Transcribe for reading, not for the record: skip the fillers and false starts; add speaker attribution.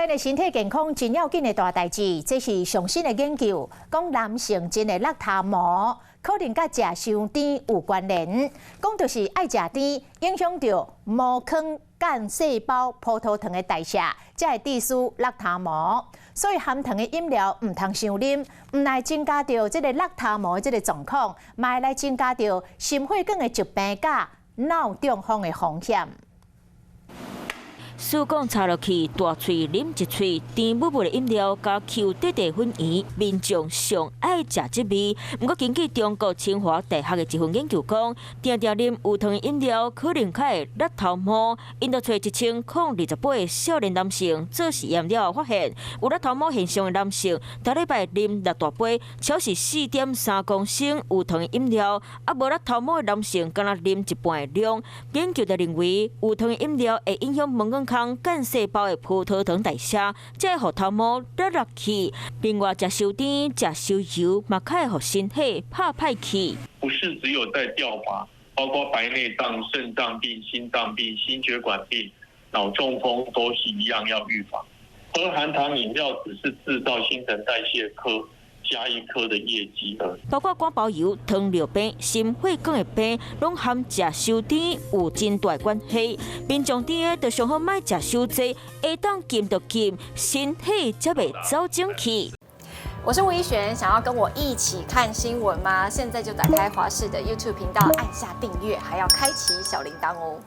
Speaker 1: 咱的身體健康真要緊的大代誌，這是上新的研究，講男性真的邋遢毛，可能佮食傷甜有關聯。講就是愛食甜，影響著毛孔幹細胞葡萄糖的代謝，才會致使邋遢毛。所以含糖的飲料毋通傷啉，毋但增加著這个邋遢毛的這个狀況，嘛會來增加著心血管的疾病佮腦中風的風險。
Speaker 2: 試講咬落去，大喙啉一喙，甜滷滷的飲料佮 Q 塊塊粉圓，民眾上愛食這味。毋過根據中國清華大學的一份研究講，定定啉有糖的飲料可能較會甩頭毛。𪜶就揣1028個少年男性做實驗了後，發現有甩頭毛現象的男性，逐禮拜啉六大杯，超是4.3公升有糖的飲料；啊，無甩頭毛的男性，干焦啉一半的量。研究就認為，有糖的飲料會影響毛管孔幹細胞的葡萄糖代謝，才會予頭毛甩落去。另外，食傷甜、食傷油，嘛較會予身體拍歹去。
Speaker 3: 不是只有在掉髮，包括白內障、腎臟病、心臟病、心血管病、腦中風都是一樣要預防。喝含糖飲料只是製造新陳代謝科加一科的業績而已。
Speaker 2: 包括肝包油、糖尿病、心血管的病，攏和食傷甜有真大關係。民眾佇咧就上好莫食傷濟，會當禁就禁，身體才袂走整去。
Speaker 4: 我是吳怡璇，想要跟我一起看新聞嗎？現在就打開華視的 YouTube 頻道，按下訂閱，還要開啟小鈴鐺哦。